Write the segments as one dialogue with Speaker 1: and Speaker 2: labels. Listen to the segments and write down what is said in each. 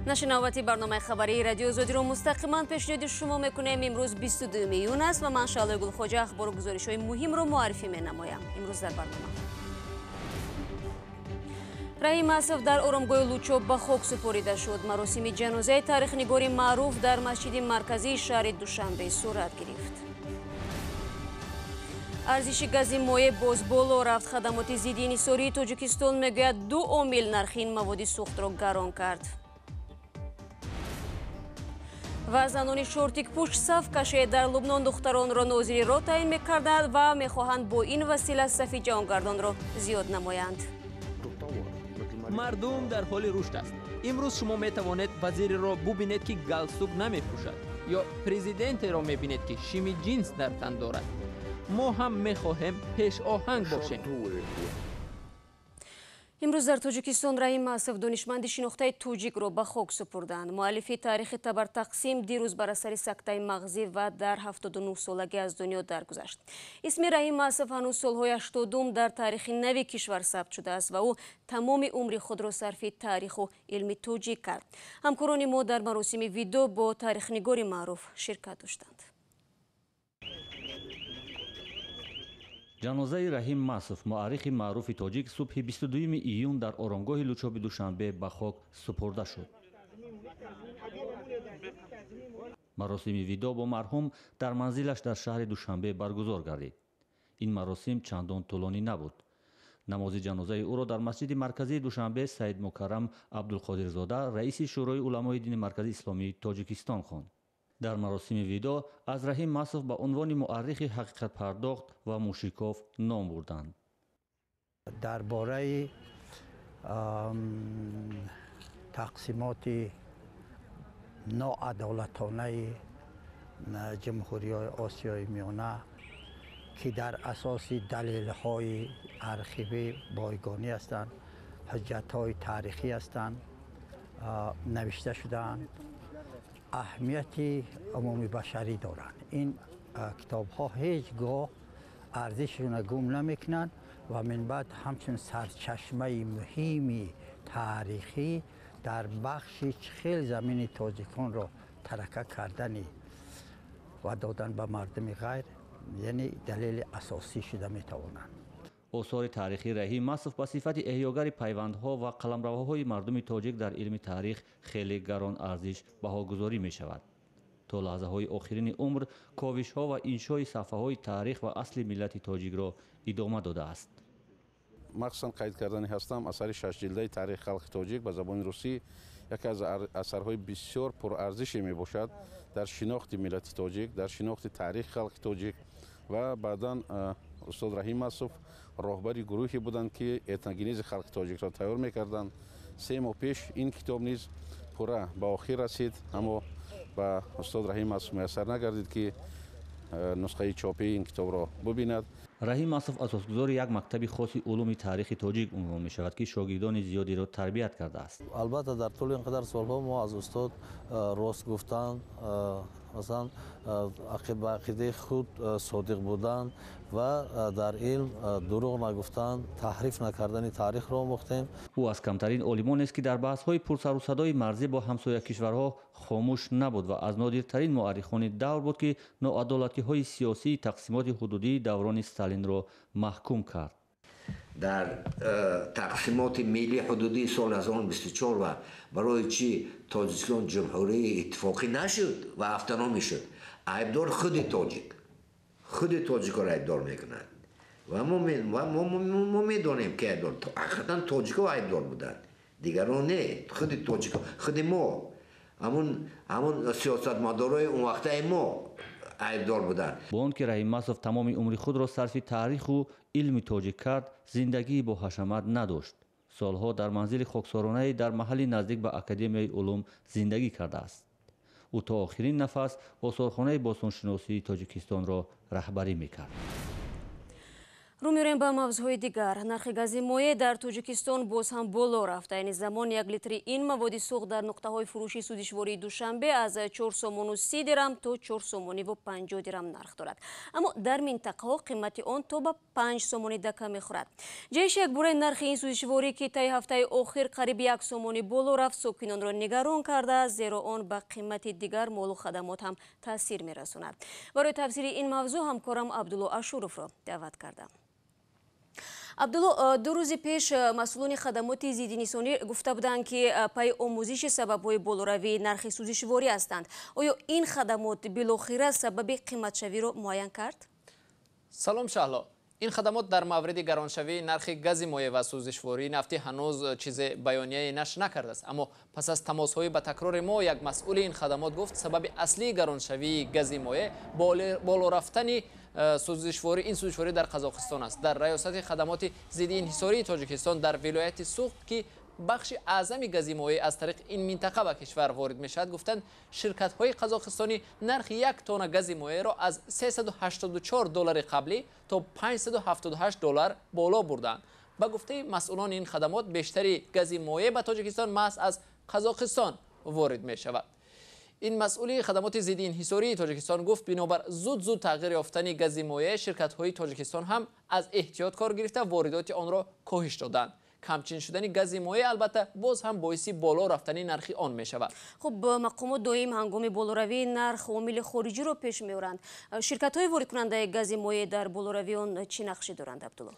Speaker 1: Нашри навбати барномаи хабарии Радиои Озодиро мустақиман пешниҳоди шумо мекунем. Имрӯз 22 июн аст ва ман Шаълои Гулхоҷа ахбору гузоришҳои муҳимро муаррифӣ менамоям. Имрӯз дар барнома: Раҳим Масов дар оромгоҳи Лучоб ба хок супорида шуд. Маросими ҷанозаи таърихнигори маъруф дар масҷиди марказии шаҳри Душанбе сурат гирифт. Арзиши гази моеъ боз боло рафт. Хадамоти зидди инҳисории Тоҷикистон мегӯяд, ду омил нархи ин маводи сӯхтро гарон кард. Ва занони шортикпӯш саф кашед. Дар Лубнон духтаронро нозири роҳ таъин мекарданд ва мехоҳанд бо ин васила сафи ҷавонгардонро зиёд намоянд.
Speaker 2: Мардум дар ҳоли рушд аст. Имрӯз шумо метавонед вазиреро бубинед, ки галстук намепӯшад, ё президентеро мебинед, ки шими ҷинс дар тан дорад. Мо ҳам мехоҳем пешоҳанг бошем.
Speaker 1: Имрӯз дар Тоҷикистон Раҳим Масов, донишманди шинохтаи тоҷикро, ба хок супурданд. Муаллифи таърихи табартақсим дирӯз бар асари сактаи мағзӣ ва дар 79 солагӣ аз дунё даргузашт. Исми Раҳим Масов ҳанӯз солҳои 80-ум дар таърихи нави кишвар сабт шудааст ва ӯ тамоми умри худро сарфи таъриху илми тоҷик кард. Ҳамкорони мо дар маросими видоъ бо таърихнигори маъруф ширкат доштанд.
Speaker 3: Ҷанозаи Раҳим Масов, муаррихи маъруфи тоҷик, субҳи 22 июн дар оромгоҳи Лучоби Душанбе ба хок супурда шуд. Маросими видоъ бо марҳум дар манзилаш дар шаҳри Душанбе баргузор гардид. Ин маросим чандон тӯлонӣ набуд. Намози ҷанозаи ӯро дар масҷиди марказии Душанбе Саид Мукаррам Абдулқодирзода, раиси Шӯрои уламои дини марказии исломии Тоҷикистон, хонд. Дар маросими видоъ аз Раҳим Масов ба унвони муаррихи ҳақиқатпардохт ва мушикоф ном бурданд.
Speaker 4: Дар бораи тақсимоти ноадолатонаи ҷумҳуриҳои Осиёи Миёна, ки дар асоси далелҳои архивӣ бойгонӣ ҳастанд, ҳуҷҷатҳои таърихӣ ҳастанд, навишта шудаанд, аҳамияти умумибашарӣ доранд. Ин китобҳо ҳеҷ гоҳ арзишшонро гум намекунанд ва минбаъд ҳамчун сарчашмаи муҳими таърихӣ дар бахши хел замини тоҷиконро тарака кардани ва додан ба мардуми ғайр, яъне далели асосӣ шуда метавонанд.
Speaker 3: Осори таърихии Раҳим Масов ба сифати эҳёгари пайвандҳо ва қаламравҳои мардуми тоҷик дар илми таърих хеле гарон арзиш баҳогузорӣ мешавад. То лаҳзаҳои охирини умр ковишҳо ва иншои саҳфаҳои таърих ва асли миллати тоҷикро идома додааст.
Speaker 5: Махсусан қайд кардани ҳастам, асари шашҷилдаи таърихи халқи тоҷик ба забони русӣ яке аз асарҳои бисёр пурарзише мебошад дар шинохти миллати тоҷик, дар шинохти таърихи халқи тоҷик. Ва баъдан устод Раҳим Масов роҳбари гурӯҳе буданд, ки этногенези халқи тоҷикро тайёр мекарданд. 3 моҳ пеш ин китоб низ пурра ба охир расид, аммо ба устод Раҳим Масов муяссар нагардид, ки нусхаи чопии ин китобро бубинад.
Speaker 3: Раҳим Масов асосгузори як мактаби хоси улуми таърихи тоҷик унвон мешавад, ки шогирдони зиёдеро тарбият кардааст.
Speaker 6: Албатта, дар тӯли ин қадар солҳо мо аз устод рост гуфтан, масалан, ба ақидаи худ содиқ будан ва дар илм дурӯғ нагуфтан, таҳриф накардани таърихро омӯхтем.
Speaker 3: Ӯ аз камтарин олимонест, ки дар баҳсҳои пурсарусадои марзӣ бо ҳамсоя кишварҳо хомӯш набуд ва аз нодиртарин муаррихони давр буд, ки ноадолатиҳои сиёсии тақсимоти ҳудудии даврони Сталинро маҳкум кард.
Speaker 7: Дар тақсимоти миллии ҳудудии соли 1924 ва барои чӣ Тоҷикистон ҷумҳурии иттифоқӣ нашуд ва автономӣ шуд, айбдор худи тоҷик, худи тоҷикоро айбдор мекунад. Ва мо медонем, ки айбдор ҳақиқатан тоҷико айбдор буданд, дигарон не, худи тоҷико, худи мо, ҳамун сиёсатмадорои он вақтаи мо айбдор буданд.
Speaker 3: Бо он ки Раҳим Масов тамоми умри худро сарфи таъриху илми тоҷик кард, зиндагии бо ҳашамат надошт. Солҳо дар манзили хоксоронае дар маҳалли наздик ба Академияи улум зиндагӣ кардааст. Ӯ то охирин нафас осорхонаи бостоншиносии Тоҷикистонро раҳбарӣ мекард.
Speaker 1: Рӯ меорем ба мавзӯъҳои дигар. Нархи гази моеъ дар Тоҷикистон боз ҳам боло рафт. Айни замон 1 литри ин маводи сӯхт дар нуқтаҳои фурӯши сӯзишвории Душанбе аз 4 сомону 30 дирам то 4 сомониву 50 дирам нарх дорад. Аммо дар минтақаҳо қимати он то ба 5 сомонӣ дака мехӯрад. Ҷаҳиши якбораи нархи ин сӯзишворӣ, ки таи ҳафтаи охир қариб 1 сомонӣ боло рафт, сокинонро нигарон кардааст, зеро он ба қимати дигар молу хадамот ҳам таъсир мерасонад. Барои тафсири ин мавзӯъ ҳамкорам Абдулло Ашуровро даъват кардам. Абдулло, 2 рӯзи пеш масъулони хадамоти зиддиинҳисорӣ гуфта буданд, ки пайи омӯзиши сабабҳои болоравии нархи сӯзишворӣ ҳастанд. Оё ин хадамот билохира сабаби қиматшавиро муайян кард?
Speaker 2: Салом, Шаҳло. Ин хадамот дар мавриди гароншавии нархи гази моеъ ва сӯзишвории нафтӣ ҳанӯз чизе баёнияе нашр накардааст. Аммо пас аз тамосҳои ба такрори мо як масъули ин хадамот гуфт, сабаби аслии гароншавии гази моеъ боло рафтани сӯзишворӣ ин сӯзишворӣ дар Қазоқистон аст. Дар раёсати хадамоти зидди инҳисории Тоҷикистон дар вилояти Суғд, ки бахши аъзами гази моеъ аз тариқи ин минтақа ба кишвар ворид мешавад, гуфтанд, ширкатҳои қазоқистонӣ нархи 1 тонна гази моеъро аз 384 доллари қаблӣ то 578 доллар боло бурданд. Ба гуфтаи масъулони ин хадамот, бештари гази моеъ ба Тоҷикистон маҳз аз Қазоқистон ворид мешавад. Ин масъули хадамоти зидди инҳисории Тоҷикистон гуфт, бинобар зуд-зуд тағйир ёфтани гази моеъ, ширкатҳои Тоҷикистон ҳам аз эҳтиёт кор гирифта воридоти онро коҳиш доданд. Камчин шудани гази моеъ албатта боз ҳам боиси боло рафтани нархи он мешавад.
Speaker 1: Хуб, мақомот доим ҳангоми болоравии нарх омили хориҷиро пеш меоранд. Ширкатҳои воридкунандаи гази моеъ дар болоравии он чӣ нақше доранд, Абдулло?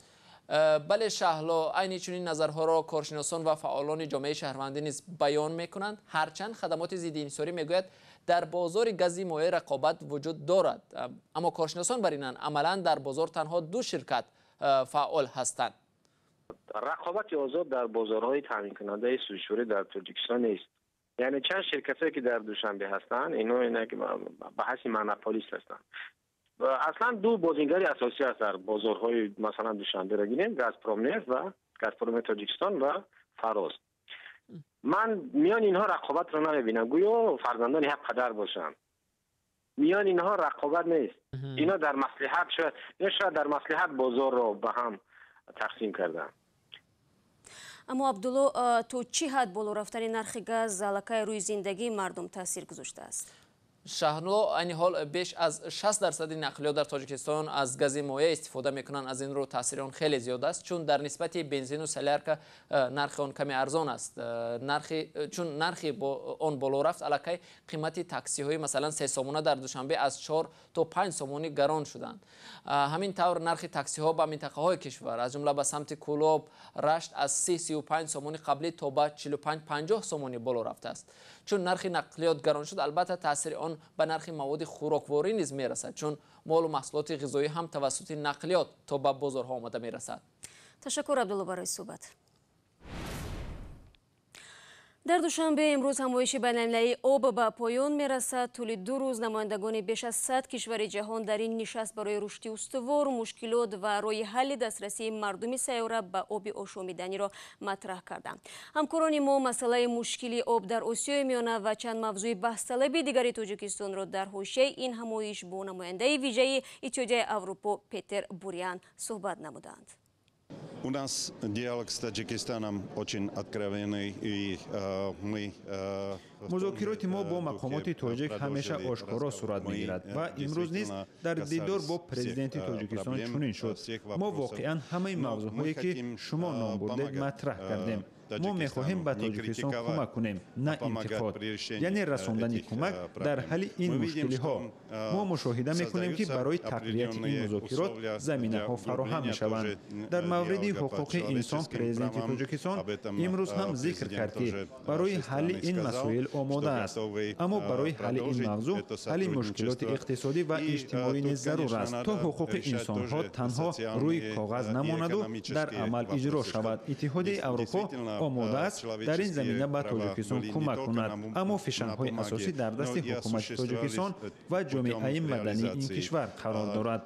Speaker 2: Бале, Шаҳло, айни чунин назарҳоро коршиносон ва фаъолони ҷомеаи шаҳрвандӣ низ баён мекунанд. Ҳарчанд хадамоти зидди инҳисорӣ мегӯяд, дар бозори гази моеъ рақобат вуҷуд дорад, аммо коршиносон бар инанд, амалан дар бозор танҳо 2 ширкат фаъол ҳастанд.
Speaker 8: Рақобати озод дар бозорҳои таъминкунандаи сӯзишворӣ дар Тоҷикистон нест. Яъне чанд ширкатҳое ки дар Душанбе ҳастанд, инҳо ба ҳайси монополист ҳастанд. Аслан 2 бозингари асосӣ аст дар бозорҳои, масалан, Душанберо гирем, Газпромнефт ва Газпроми Тоҷикистон ва Фароз. Ман миёни инҳо рақобатро намебинам, гӯё фарзандони як падар бошанд. Миёни инҳо рақобат нест. Инҳо дар маслиҳат шояд дар маслиҳат бозорро ба ҳам тақсим карданд.
Speaker 1: Аммо Абдулло, то чӣ ҳад боло рафтани нархи газ аллакай рӯи зиндагии мардум таъсир гузоштааст?
Speaker 2: Шаҳло, айни ҳол беш аз 60% нақлиёт дар Тоҷикистон аз гази моеъ истифода мекунанд. Аз ин рӯ таъсири он хеле зиёд аст, чун дар нисбати бензину солярка нархи он каме арзон аст. Чун нархи он боло рафт, аллакай қимати таксиҳои масалан 3 сомона дар Душанбе аз 4 то 5 сомонӣ гарон шуданд. Ҳамин тавр нархи таксиҳо ба минтақаҳои кишвар, аз ҷумла ба самти Кӯлоб, Рашт аз 30-35 сомонӣ қаблӣ то ба 45-50 сомонӣ боло рафтааст. Чун нархи нақлиёт гарон шуд, албатта таъсири он ба нархи маводи хӯрокворӣ низ мерасад, чун молу маҳсулоти ғизоӣ ҳам тавассути нақлиёт то ба бозорҳо омада мерасад.
Speaker 1: Ташаккур, Абдулло, барои суҳбат. Дар Душанбе имрӯз ҳамоиши байналмилалии об ба поён мерасад. Тӯли 2 рӯз намояндагони беш аз 100 кишвари ҷаҳон дар ин нишаст барои рушди устувор, мушкилот ва роҳи ҳалли дастрасии мардуми сайёра ба оби ошомиданиро матраҳ карданд. Ҳамкорони мо масъалаи мушкили об дар Осиёи Миёна ва чанд мавзӯи баҳсталаби дигари Тоҷикистонро дар ҳошияи ин ҳамоиш бо намояндаи вижаи Иттиҳодияи Аврупо Петер Буриан суҳбат намуданд.
Speaker 9: У нас диалог с Таджикистаном очень откровенный, и мы...
Speaker 10: Музокироти мо бо мақомоти тоҷик ҳамеша ошкоро сурат мегирад ва имрӯз низ дар дидор бо президенти Тоҷикистон чунин шуд. Мо воқеан ҳамаи мавзӯъҳое ки шумо ном бурдед матраҳ кардем. Мо мехоҳем ба Тоҷикистон кӯмак кунем, на интиқод, яъне расондани кӯмак дар ҳалли ин мушкилиҳо. Мо мушоҳида мекунем, ки барои тақвияти ин музокирот заминаҳо фароҳам мешаванд. Дар мавриди ҳуқуқи инсон президенти Тоҷикистон имрӯз ҳам зикр кард, ки барои ҳалли ин масоил омода аст, аммо барои ҳалли ин мавзӯъ ҳалли мушкилоти иқтисодӣ ва иҷтимоӣ низ зарур аст, то ҳуқуқи инсонҳо танҳо рӯи коғаз намонаду дар амал иҷро шавад. Иттиҳодияи Аврупо омода аст дар ин замина ба Тоҷикистон кӯмак кунад, аммо фишангҳои асосӣ дар дасти ҳукумати Тоҷикистон ва ҷомеаи мадании ин кишвар қарор дорад.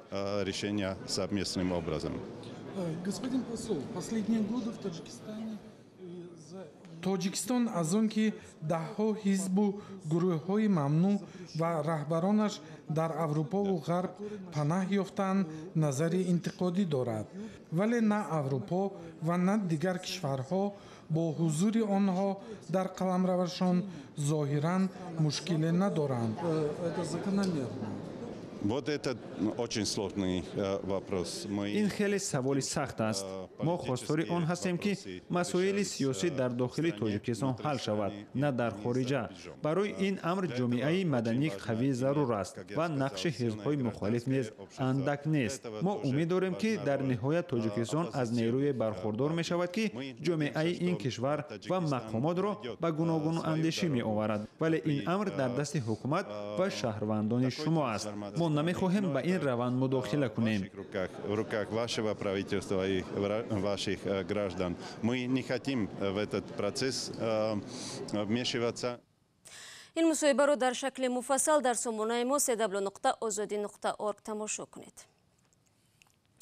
Speaker 11: Господин посол, последние годы в Таджикистане за Тоҷикистон аз он ки даҳҳо ҳизбу гурӯҳҳои мамнӯъ ва раҳбаронаш дар Аврупову Ғарб панаҳ ёфтаанд, назари интиқодӣ дорад. Вале на Аврупо ва на дигар кишварҳо бо ҳузури онҳо дар қаламравашон зоҳиран мушкиле надоранд.
Speaker 9: Вот это очень сложный вопрос.
Speaker 10: Ин хеле саволи сахт аст. Мо хостори он ҳастем, ки масоили сиёсӣ дар дохили Тоҷикистон ҳал шавад, на дар хориҷа. Барои ин амр ҷомеаи мадании қавӣ зарур аст ва нақши ҳизбҳои мухолиф низ андак нест. Мо умед дорем, ки дар ниҳоят Тоҷикистон аз нерӯе бархурдор мешавад, ки ҷомеаи ин кишвар ва мақомотро ба гуногунандешӣ меоварад. Вале ин амр дар дасти ҳукумат ва шаҳрвандони шумо аст. Мо намехоҳем ба ин раванд мудохила кунем.
Speaker 9: В руках вашего правительства и ваших граждан. Мы не хотим в этот процесс вмешиваться.
Speaker 1: Ин мусоҳибаро дар шакли муфассал дар сомонаи мо cw.ozodi.org тамошо кунед.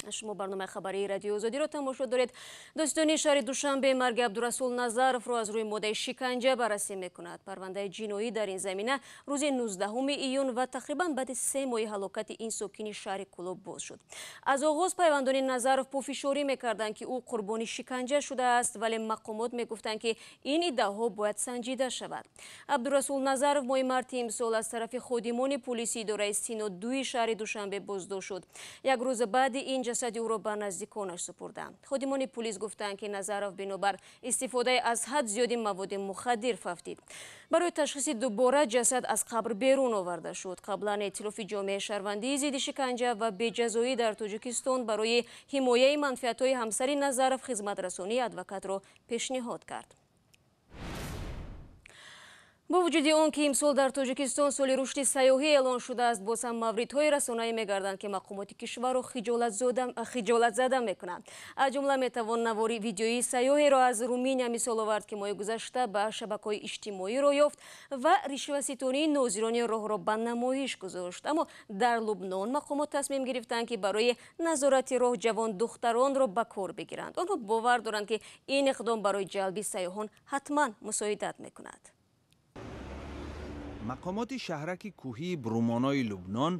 Speaker 1: Шумо барномаи хабарии Радиои Озодиро тамошо доред. Додситонии шаҳри Душанбе марги Абдурасул Назаровро аз рӯи моддаи шиканҷа баррасӣ мекунад. Парвандаи ҷиноӣ дар ин замина рӯзи 19 июн ва тақрибан баъди 3 моҳи ҳалокати ин сокини шаҳри Кӯлоб боз шуд. Аз оғоз пайвандони Назаров пофишорӣ мекарданд, ки ӯ қурбони шиканҷа шудааст, вале мақомот мегуфтанд, ки ин иддаоҳо бояд санҷида шавад. Абдурасул Назаров моҳи марти имсол аз тарафи ходимони полиси идораи Сино 2 шаҳри Душанбе боздошт шуд. Як рӯз баъди ин ҷасади ӯро ба наздиконаш супурданд. Ходимони пулис гуфтанд, ки Назаров бинобар истифодаи аз ҳад зиёди маводи мухаддир фавтид. Барои ташхиси дубора ҷасад аз қабр берун оварда шуд. Қаблан эътилофи ҷомеаи шаҳрвандии зидди шиканҷа ва беҷазоӣ дар Тоҷикистон барои ҳимояи манфиатҳои ҳамсари Назаров хизматрасонии адвокатро пешниҳод кард. Бо вуҷуди он ки имсол дар Тоҷикистон соли рушди сайёҳӣ эълон шудааст, боз ҳам мавридҳои расонаӣ мегарданд, ки мақомоти кишварро хиҷолатзада мекунанд. Аз ҷумла метавон навори видеоии сайёҳеро аз Руминия мисол овард, ки моҳи гузашта ба шабакаҳои иҷтимоӣ роҳ ёфт ва ришваситонии нозирони роҳро ба намоиш гузошт. Аммо дар Лубнон мақомот тасмим гирифтанд, ки барои назорати роҳ ҷавондухтаронро ба кор бигиранд. Онҳо бовар доранд, ки ин иқдом барои ҷалби сайёҳон ҳатман мусоидат мекунад.
Speaker 12: Мақомоти шаҳраки кӯҳии Брумонои Лубнон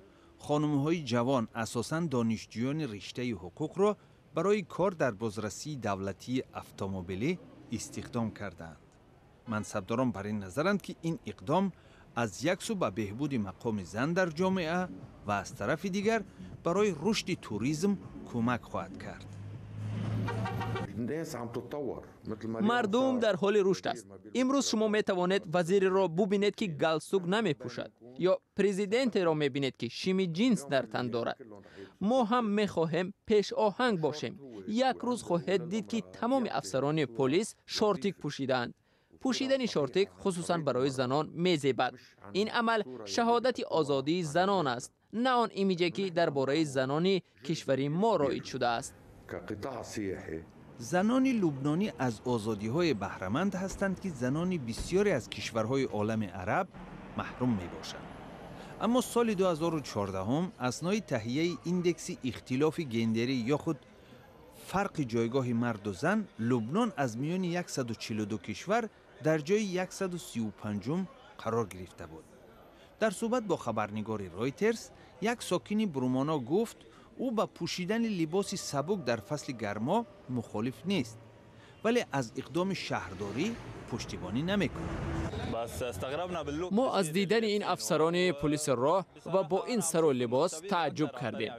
Speaker 12: хонумҳои ҷавон, асосан донишҷӯёни риштаи ҳуқуқро барои кор дар бозрасии давлатии автомобилӣ истихдом кардаанд. Мансабдорон бар ин назаранд, ки ин иқдом аз як сӯ ба беҳбуди мақоми зан дар ҷомеа ва аз тарафи дигар барои рушди туризм кӯмак хоҳад кард.
Speaker 2: Мардум дар ҳоли рушд аст. Имрӯз шумо метавонед вазиреро бубинед, ки галстук намепӯшад, ё президентеро мебинед, ки шими ҷинс дар тан дорад. Мо ҳам мехоҳем пешоҳанг бошем. Як рӯз хоҳед дид, ки тамоми афсарони полис шортик пӯшидаанд. Пӯшидани шортик хусусан барои занон мезебад. Ин амал шаҳодати озодии занон аст, на он имиҷе, ки дар бораи занони кишвари мо роиҷ шудааст.
Speaker 12: Занони лубнонӣ аз озодиҳое баҳраманд ҳастанд, ки занони бисёре аз кишварҳои олами араб маҳрум мебошанд. Аммо соли 2014 аснои таҳияи индекси ихтилофи гендерӣ ё худ фарқи ҷойгоҳи марду зан, Лубнон аз миёни 142 кишвар дар ҷои 135 қарор гирифта буд. Дар суҳбат бо хабарнигори Ройтерс як сокини Брумоно гуфт, ӯ ба пӯшидани либоси сабук дар фасли гармо мухолиф нест, вале аз иқдоми шаҳрдорӣ пуштибонӣ намекунад.
Speaker 2: Мо аз дидани ин афсарони полиси роҳ ва бо ин сару либос тааҷҷуб кардем.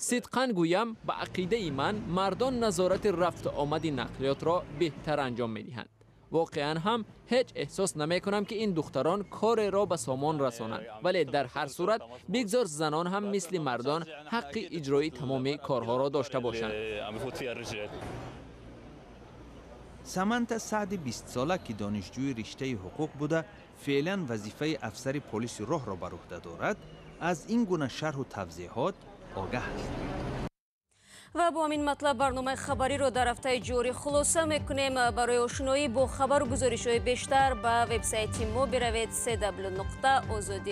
Speaker 2: Сидқан гӯям, ба ақидаи ман мардон назорати рафту омади нақлиётро беҳтар анҷом медиҳанд. Воқеан ҳам ҳеҷ эҳсос намекунам, ки ин духтарон кореро ба сомон расонанд, вале дар ҳар сурат бигзор занон ҳам мисли мардон ҳаққи иҷрои тамоми корҳоро дошта бошанд.
Speaker 12: Саманта Саъди 20сола, ки донишҷӯи риштаи ҳуқуқ буда, феълан вазифаи афсари полиси роҳро бар уҳда дорад, аз ин гуна шарҳу тавзеҳот огаҳ аст.
Speaker 1: Ва бо ҳамин матлаб барномаи хабариро дар ҳафтаи ҷорӣ хулоса мекунем. Барои ошноӣ бо хабару гузоришҳои бештар ба вебсайти мо биравед cw.ozodi.org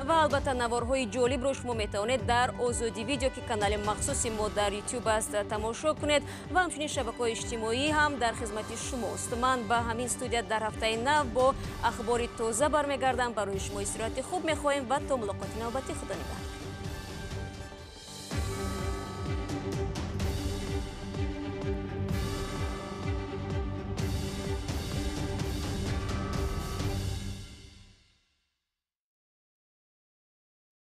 Speaker 1: ва албатта наворҳои ҷолибро шумо метавонед дар Озодӣ Видео, ки канали махсуси мо дар YouTube аст, тамошо кунед ва ҳамчунин шабакаҳои иҷтимоӣ ҳам дар хизмати шумост. Ман ба ҳамин студия дар ҳафтаи нав бо ахбори тоза бармегардам. Барои шумо истироҳати хуб мехоҳем ва то мулоқоти навбатӣ, худо нигаҳдор.